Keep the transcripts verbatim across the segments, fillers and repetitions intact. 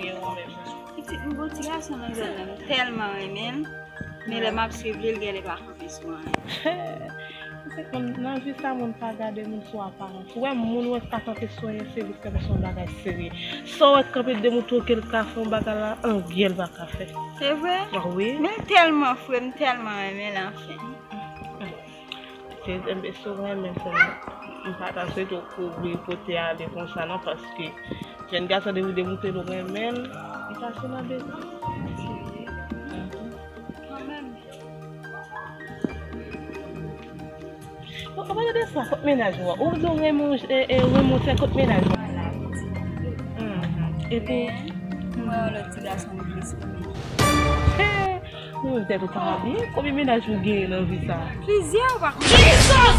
Pitit m gon ti gason nan zòn nan, m tèlman renmen l, men lè m ap swiv li, l genlè pa kanpe sou anyen. Nan vi sa, moun pa gade moun sou aparans. Ou wè moun wè k pa kanpe sou anyen, se vit kanpe sou yon bagay serye. Sa w wè k kanpe de moun twoke l ka fè yon bagay la, anyen l pa ka fè. Se vre? Ah wi. Men l tèlman fre, m tèlman renmen l anfen. Se, enben, si w renmen sèlman, m pa ta swete w kouri pote ale konsa non, paske jèn gason depi w demoute l ou renmen l, li pase nan betiz. Kanmenm. Bon, anpale de sa, kot mennaj ou a? Ou di w renmen, e, e, renmen w, se kot mennaj ou a? Epi, mwen, yon lòt ti gason m plis renmen. Mwen menm tèt ou pa byen. Konbyen mennaj ou genyen nan vi sa? Plizyè, ou pa konnen. Jesus!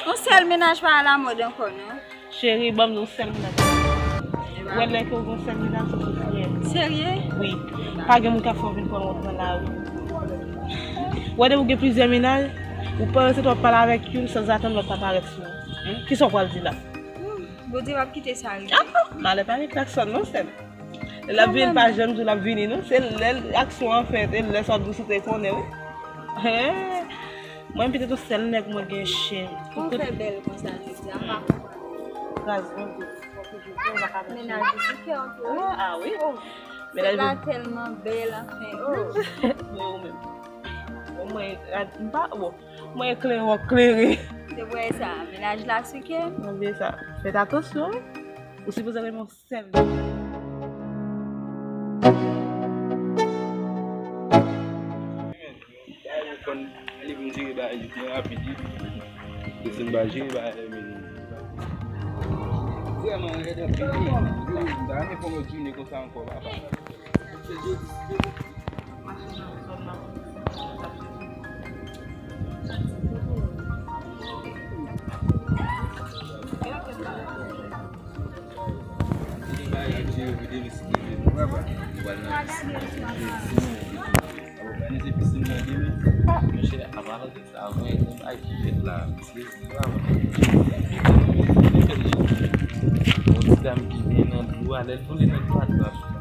Yon sèl mennaj pa alamòd ankò, non. Cheri, ban m yon sèl mennaj. Ou wè lè ke w gen yon sèl mennaj, se pou fiyèl. Serye? Wi. Pa gen moun k ap fè w vin pran wont nan lari. Ou wè depi w gen plizyè mennaj, ou panse w ap pale avèk youn, sanzatann lòt la parèt sou ou. Kisa w pral di la? Bondye p ap kite sa rive. Ah, malè pa gen klakson non, sè m. Lè l ap vini, pa janm di w l ap vini non. Se lè aksyon an fèt, e lè sa w di w sou te konnen, wi. Hen. Mwen, petèt yon sèl nèg mwen gen chen. Ou fè bèl konsa, jodi a, m pa konprann. Gras Bondye. Mennaj ou sou kè w tou, wi. Ah, ah, wi. Oh. Mennaj la tèlman bèl, anfen. Oh. Men ou menm. Bon, mwen, m pa, bon. Mwen klere, w ap klere. Se vre sa, mennaj la sou kè m. Mwen vle sa. Fèt atansyon, wi. Ou sipoze renmen yon sèl. Li vin jere bagay li byen rapid, wi. Paske si m pa jere bagay, men vrèman rèd anpil, wi. M ta renmen fè yon lòt jounen konsa ankò, papa. Mwen pa gen piscine nan demen. Monchè, an palan de sa, mwen, yon bagay ki fèt la, mesye, se pa bon. Yon ti dam ki byen nan dlo a, lè l tonbe nan dlo a, dlo a sou.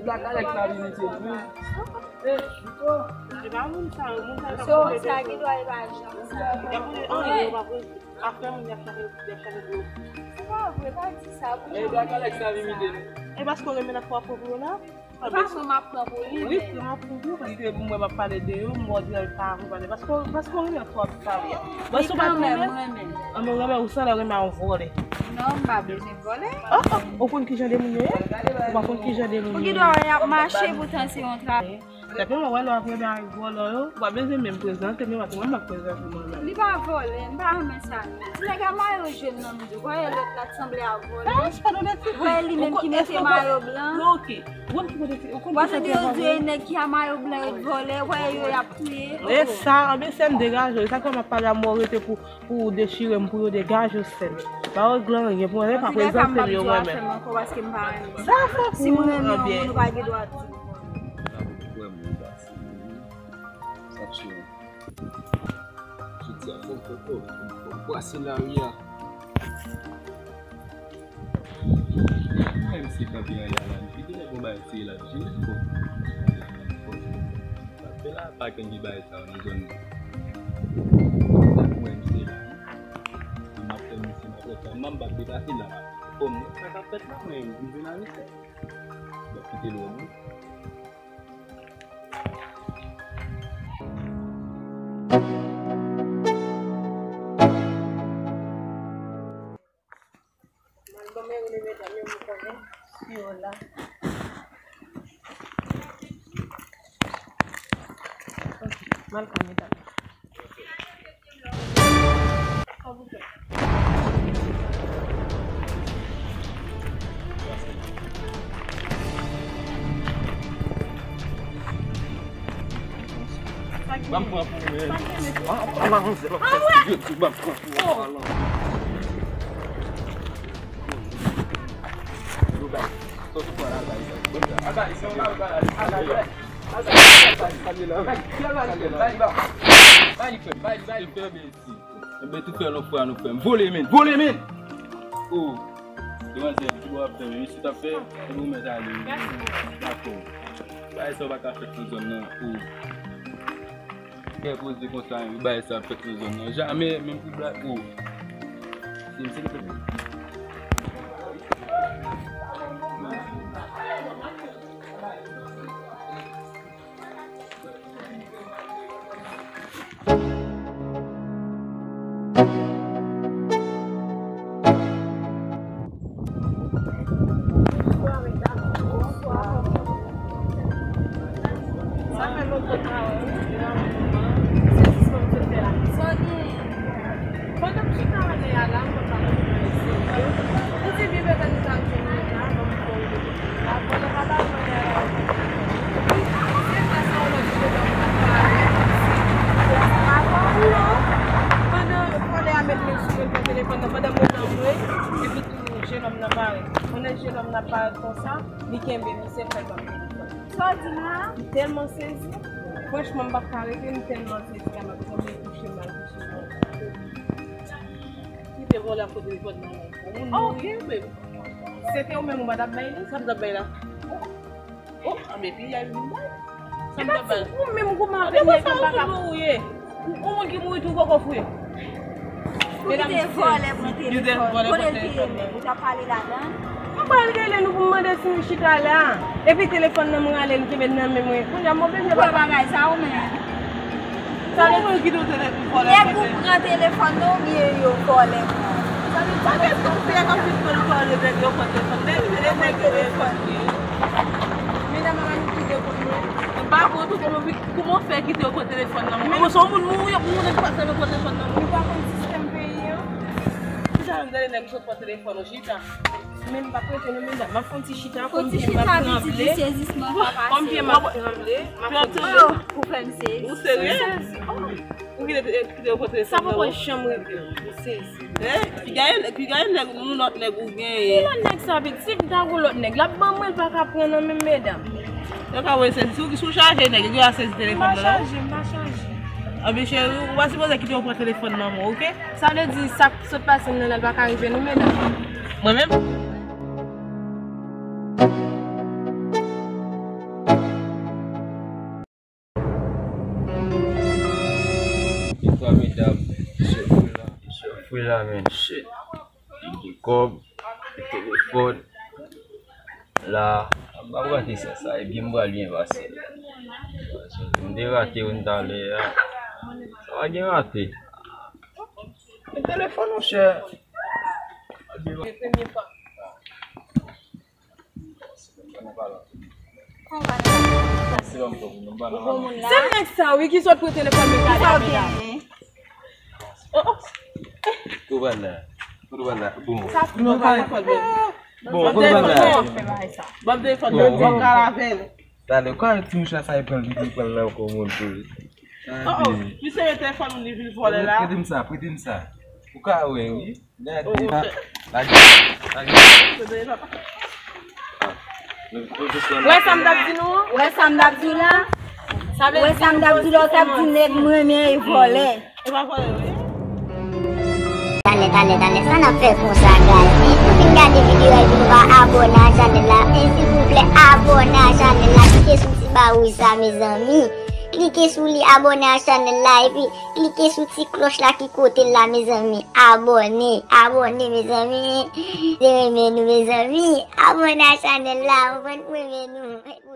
Black Alex la vin isit, wi. E pa moun sa yo, moun sa yo. So, sa ki dwa e pa jan sa. Y ap vle anyen, yo pa vle. Apre moun y ap chache, y ap chache dlo. Se pa vre, pa di sa. E Black Alex la vin isit. E paske w renmen l ak pwòp pou yo la? Fason m ap pran pou li. Wi, pran pou li, paske mwen m ap pale de yo, m wè w di pa akonpanye. Paske, paske w renmen twòp pale a. Mwen si w pa t renmen, an mwen renmen ou san lè renmen a yon vòlè. Non, m pa bezwen vòlè. Oh, oh, ou konn ki jan de moun yo ye? Ou pa konn ki jan de moun yo ye? Ou gen dwa wè y ap mache, poutan se yon travay. Depi mwen wè lè w ap renmen avèk vòlè yo, ou pa bezwen menm prezante m, mwen m ap prezante mwen menm. Li pa vòlè, m pa renmen sa non. Ti nèg a mayo jòn nan mitan, w wè lòt la t sanble a vòlè. Wè li menm ki mete mayo blan. Ok. Ou konn ki kote ti, ou konn ki kote ti. Ou pa tande yo di nèg ki a mayo blan yo t vòlè, wè yo y ap touye. E sa, anben sè m degaje w, e sa k fè m ap pale a mwen rete pou, pou ou dechire m, pou yo degaje w sè m. Pa regle anyen, pou mwen pa prezante m yo mwen menm. Sa fè pou ou, anben. Jodi a fò m fè kòb, fò m brase lari a. Mwen menm se kanpe anlè a la, li genlè gon bagay sere la, jis fò. Sa fè la pa gen bagay sa yo nan zòn nan. Mwen menm se la. M ap fè misye, m ap fè sa, m ap deplase la. Bon, sa k ap fèt la, mwen, m vin avèk sa. M ap kite l wè mwen. Mal bon, men ou li medam yo, m konnen. Yo la. Ok, mal ka medam. Ban m pran pou ou, men. An, an, an, an, an, ban m pran pou ou, alò. Yo, bay. Sòti pou al bay. Al bay, non, al bay, al bay. Al bay, al bay. Al bay, al bay. Bay li, frè m, bay li, bay li, frè m. Enben, tou fè lòt fwa nou, frè m. Vole, men, vole, men! Oh! Demwazèl, ki bò w ap fè, men? Isit w ap fè? Enben, ou mèt ale, wi. Dakò. Bagay sa yo pa ka fèt nan zòn nan. Oh! Kè poze konsa, wi, bagay sa ap fèt nan zòn nan. Jamè, menm pou blag, oh. Se, se, Sa fè lontan m pa wè w, wi, depi yon moman. Sezisman m sot fè la. Sa w gen? Pandan m chita anlè a la, m konn pa konn mwen eseye. M di byen petèt m ta jwenn youn la, ban m fè w la, pandan m ap al mande a la, se gras a yon lòt videyo m ap pale. Gras a ou non. Pandan vòlè a met men sou mwen pran telefòn nan, pandan m ret antre, epi tou jenòm nan parèt. Pandan jenòm nan parèt konsa, li kenbe m, li se fè l ban m telefòn. Sa w di la? M tèlman sezi. Franchman, m pa ka rete, m tèlman sezi la, m ap sanble touche m, al touche m. Ki te vòlè ap pran telefòn nan men w? Yon moun mouri, men. Se te ou menm ou pa t ap bay li? Sa m t ap bay la? Oh, anben, piyay moun bay. Sa m t ap bay? Ou menm goumen avèk nèg yo, m pa ka. Ou ye. Ou moun ki mouri tou poko fouye. Ou kite vòlè pran telefòn. Kote l te ye menm? Ou t ap pale ladan l? Mwen pral rele nou pou m mande si nou chita la. Epi telefòn nan m rale l kenbe nan men mwen. Kounye a m oblije pa. Ou wè bagay sa ou menm? Sa vle di ki nou te vòlè. Nèg ou pran telefòn nan oubyen yo vòlè pran? Sa vle di sa vle di se a kòm si nou vòlè nèg yo pran telefòn. Nèg yo pran telefòn. Medam, a nou kite pou nou. M pa konn tou kòman. Kouman w fè kite yo pran telefòn nan men w? Bon, se yon moun mouri, yon moun ki pase yo pran telefòn nan men w. Nou pa konn sistèm peyi an? Chita, m gade nèg sot pran telefòn ou, chita. Men m p ap rete non, medam. M ap fè yon ti chita, kòm pye m ap tranble. Kòm pye m ap tranble, m ap fè yon ti chita. Ou fè m sezi. Ou serye? Ou kite, kite yo pran telefòn nan men w? Sa poko janm rive m. Ou sezi. Eh, piga, piga nèg, yon lòt nèg ou genyen. Ki lòt nèg sa, pitit? Si m ta gon lòt nèg, l ap ban mwen, l pa ka pran nan men m, medam. Yo ka wè sezi. Si w, si w chaje nèg, yo ka sezi telefòn nan. M pa chaje, m pa chaje. Anben, cheri, ou pa sipoze kite yo pran telefòn nan men w, oke? Sa vle di, sa k sot pase m nan la, l pa ka rive nou, medam. Mwen menm? Gen twa medam, mesye fou la, mesye fou la, men, shit. Li gen kòb, li gen telefòn. La, m ap rate sa, sa, ebyen m pral byen pase. M te rate youn talè a. Sa pa gen rate. Men telefòn, monchè. Se nèg sa wi ki sot pran telefòn mwen talè a. Oh, oh. Kote w pral la? Kote w pral la? Bon. Bon, kote w pral la? Ban m telefòn mwen, m pral avè l. Talè, kwa ti mouchwa sa, e pran l, li pran l nan kò moun tou. Oh, oh. Misye met telefòn moun, li vin vòlè la. Prete m sa, prete m sa. Ou ka wè, wi. Gade, lage, lage. Wè sa m t ap di nou an? Wè sa m t ap di w la? Wè sa m t ap di w la, w t ap di nèg m renmen e vòlè. E pa vòlè, wi. Talè, talè, talè, sa n ap fè konsa, guys? Nou fin gade videyo a epi nou pa abòne a chanèl la. Men silvouplè, abòne a chanèl la. Klike sou ti ba wouj sa, mezanmi. Klike sou li, abòne a chanèl la, epi klike sou ti klòch la ki kote l la, mezanmi. Abòne, abòne, mezanmi. Se renmen nou, mezanmi. Abòne a chanèl la, ou konprann, renmen nou.